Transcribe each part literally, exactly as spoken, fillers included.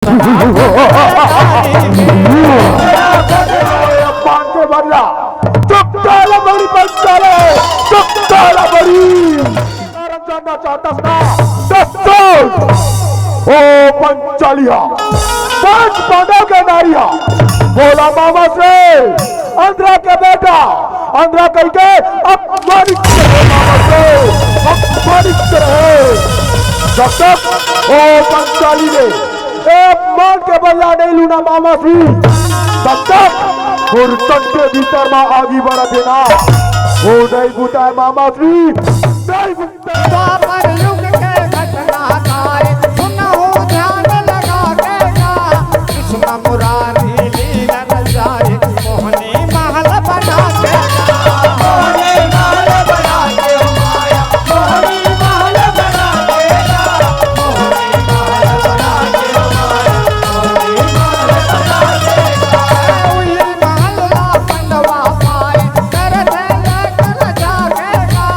पान के बदला चुप साला बड़ी पंचाले, चुप साला बड़ी। जानना चाहता था, दस साल। ओ पंचालिया, पांच पांडव के नारिया, बोला मामा से, अंधरा के बेटा, अंधरा कह के अपमानित करे मामा से, अपमानित करे। जब तक ओ पंचाली ने ए अपमान के बदला नहीं लूना मामा श्री, तब तक मुर्तन के भीतर में आगी बरत है ना, वो नहीं बुताए मामा श्री, नहीं बुताए। द्वापर युग के घटना का एक सुनहु ध्यान लगा के गा, कृष्ण मुरारी लीलन जाए, मोहनी महल बना के गा। मोहनी महल बना के माया, मोहनी महल बना के गा, मोहनी महल बना के माया, मोहनी महल बना के गा। उही महल ला पंडवा पाए, कर दे लेकर जाके गा।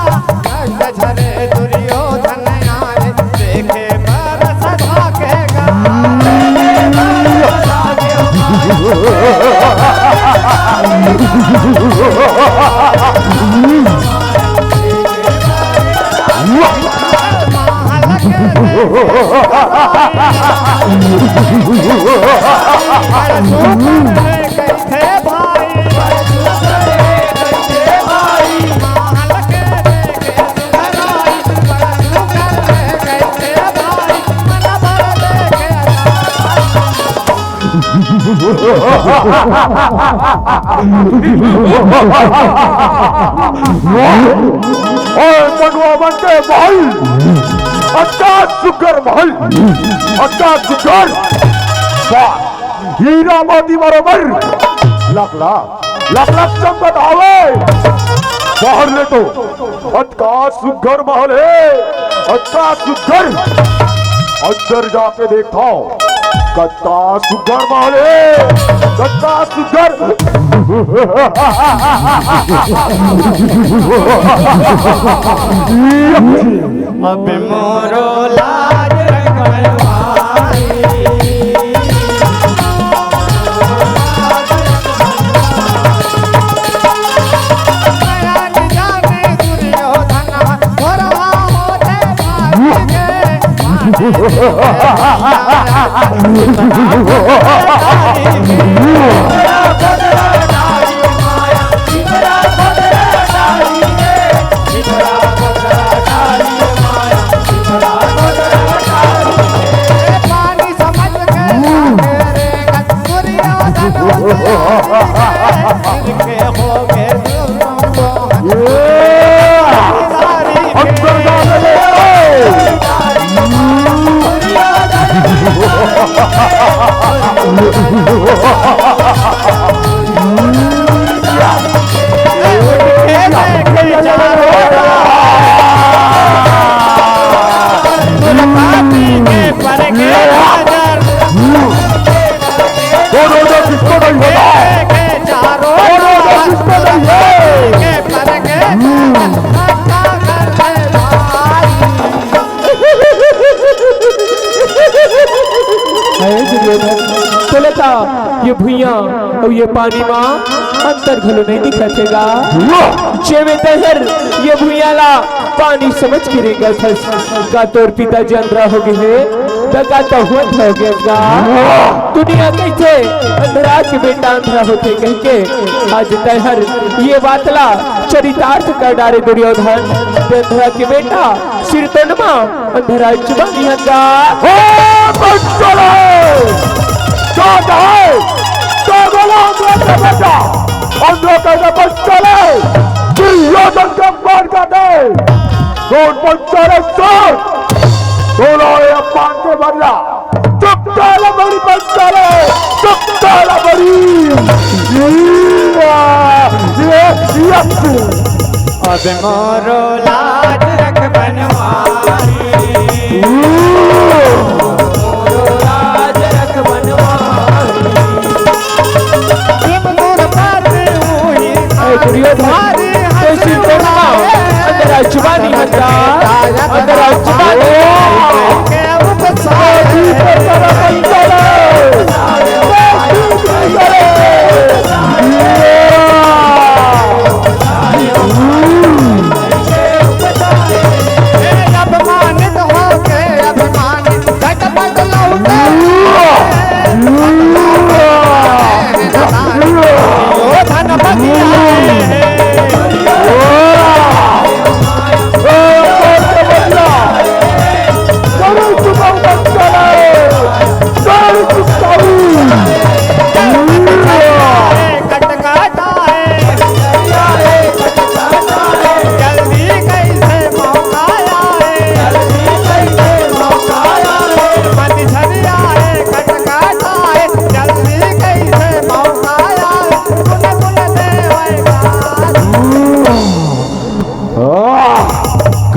झरे दुर्योधन आए, देखे बर सधा के गा। ओए, बनवा बन के भाई, अच्छा सुगर भाई, अच्छा सुगर। वाह, हीरा मोती बरोबर। लख लाख, लख लाख चमकत हावे। बाहर ले तो अतका सुघर महल हे, अतका सुघर। अंदर जाके देखथंव, कतका सुघर महल हे, कतका सुघर। अब मोरो लाज रख बनवारी। हे दुर्योधन, तोला त ये भुइयां अउ ये पानी म अंतर घलो नइ दिखत हे गा। जेमे तैं हर ये भुइयां ला पानी समझ के रेंगत हस, का तोर पिताजी अंधरा हो गे हे, त का तहूं अंधरा हो गे हस गा? दुनिया कहिथे अंधरा के बेटा अंधरा होथे कहिके, आज तैं हर ये बात ला चरितार्थ कर डारे दुर्योधन। तैं अंधरा के बेटा सिरतोन म अंधरा चुबा निहंगा। हो बच्चों रे! का कहे? का बोला अंधरा के बेटा? अंधरा के बेटा बच्चों रे! दुर्योधन का मार काटे। कौन बच्चों रे सर? बोलो ये अपमान के बदला। चुप साला बड़ी बच्चों रे! चुप साला बड़ी! ये, ये, ये, अब मोरो लाज रख बनवारी। मोरो लाज रख बनवारी। भीम दूर पर हुई ए, दुर्योधन, भारी तो सिर पर ना, अंधरा चुबा निहंगा, अंधरा चुबा निहंगा। के उपसारी। ए, भीम पर तरफ अंधरा।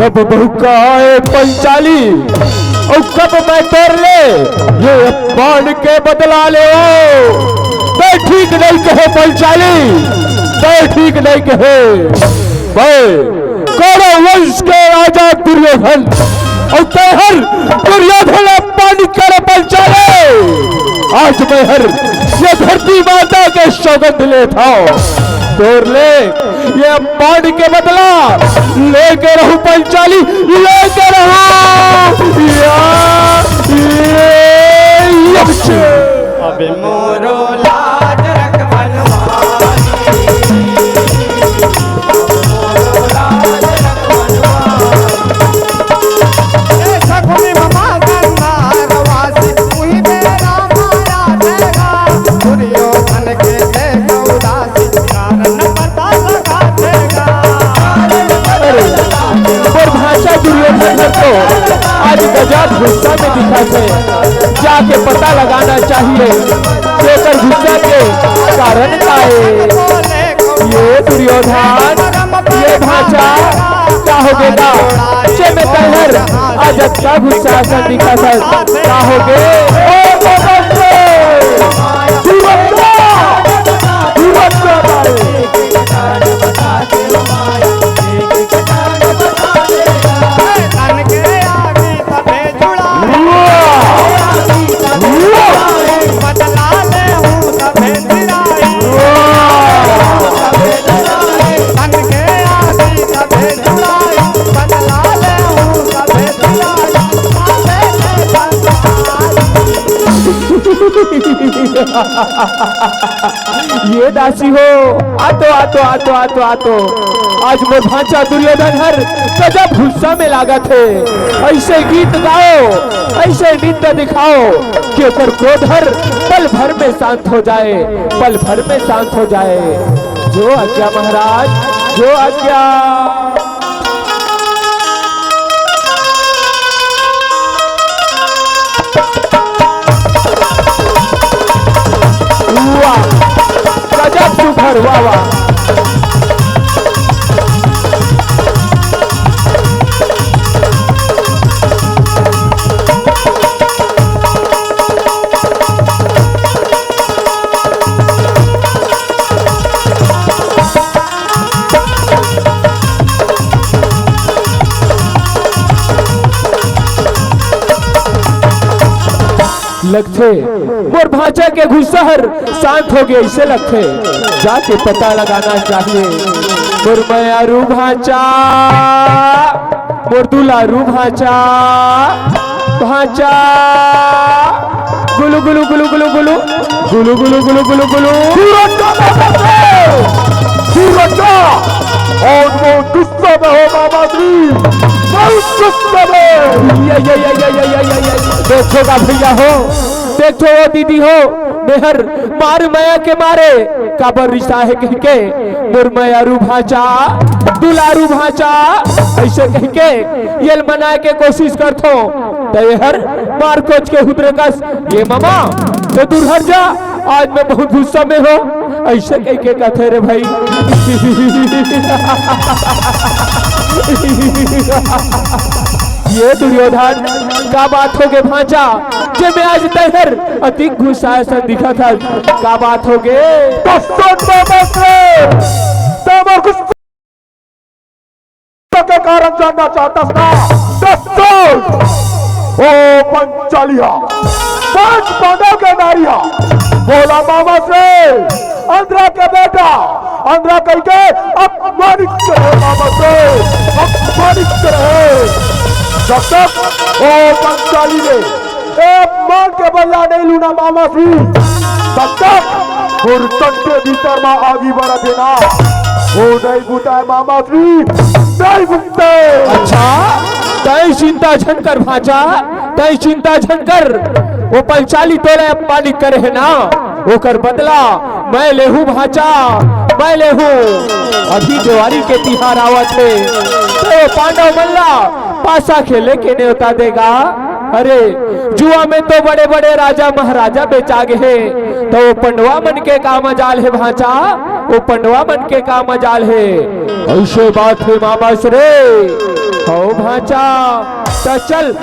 अब बहुकाए पंचाली, अउ कब मैं तोर ले ये अपमान के बदला ले? तैं ठीक नहीं कहे पंचाली, तैं ठीक नहीं कहे। मैं कौरव वंश के राजा दुर्योधन, अउ तैं हर दुर्योधन अपमान करे पंचाली। आज मैं हर ये धरती माता के सौगंध लेत हँव, तोर ले ये अपमान के बदला लेके रहूं पंचाली, लेके रहूं। या, ये, ये। अबे मोरो लाज रख बनवारी। अरे, मोर भांचा दुर्योधन हर तो आज गजब गुस्सा में दिखत हे। जाके पता लगाना चाहिए कि ओकर गुस्सा के कारण का हे। ये दुर्योधन, ये भांचा, का होगे गा? जे में तैं हर आज अतका गुस्सा असन दिखत हस, का होगे? ओ, ओ, ओ, ओ, दुर्योधन, दुर्योधन। ये दासी हो, आतो, आतो, आतो, आतो, आतो। आज मोर भांचा दुर्योधन हर गजब गुस्सा में लागत हे। ऐसे गीत गाओ, ऐसे नृत्य दिखाओ कि ओकर क्रोध हर पल भर में शांत हो जाए, पल भर में शांत हो जाए। जो आज्ञा महाराज, जो आज्ञा। वाह, गजब सुघर, वाह, वाह। लगथे मोर भांचा के गुस्सा हर शांत हो गे, ऐसे लगथे। जाके पता लगाना चाहिए। मोर मयारू भांचा, मोर दुलारू भांचा, भांचा, गुलू, गुलू, गुलू, गुलू, गुलू, गुलू, गुलू, गुलू, गुलू, गुलू। तू रट्टा बाबा से, तू रट्टा। और वो गुस्सा में हो बाबा जी, बहुत गुस्सा में। या, या, या। देखो गा भैया हो, देखो वो दीदी हो, मेहर मार मया के मारे काबर रिसा हे कहिके, मोर मयारू भांचा, दुलारू भांचा, ऐसे कहिके यल मनाए के कोशिश करथो, त ये हर मार कोच के हुदरे कस, "ये मामा, तो दूर हट जा, आज मैं बहुत गुस्सा में हो," ऐसे कहिके कथे रे भाई। ये दुर्योधन, का बात हो गे भांचा, जे में आज तैं हर अति गुस्सा असन दिखत हस, का बात हो गे? दस्सो बाबा से, तब और गुस्सा के कारण जानना चाहता था। दस्सो, ओ पंचालिया, पांच पांडव के नारिया, बोला मामा से, अंधरा के बेटा, अंधरा कहिके अपमानित करे मामा से, अपमानित करे। जब तक ओ पंचाली ने ए अपमान के बदला नहीं लूना मामा श्री, तब तक गुरतन के भीतर मा आगी बरत हे ना, वो नहीं बुताए मामा श्री, नहीं बुताए। अच्छा, तैं चिंता झन कर भांचा, तैं चिंता झन कर। वो पंचाली तोला अपमानित करे हे ना, ओकर बदला मैं लेहूं भांचा, मैं लेहूं। अभी देवारी के तिहार आवत हे, तो पांडव मन ला पासा खेले के नेवता देगा। अरे, जुआ में तो बड़े बड़े राजा महाराजा बेचा गे हे, त ओ पंडवा मन के का मजाल हे भांचा, ओ पंडवा मन के का मजाल हे। अइसे बात हे मामा श्री। हव भांचा, त चल।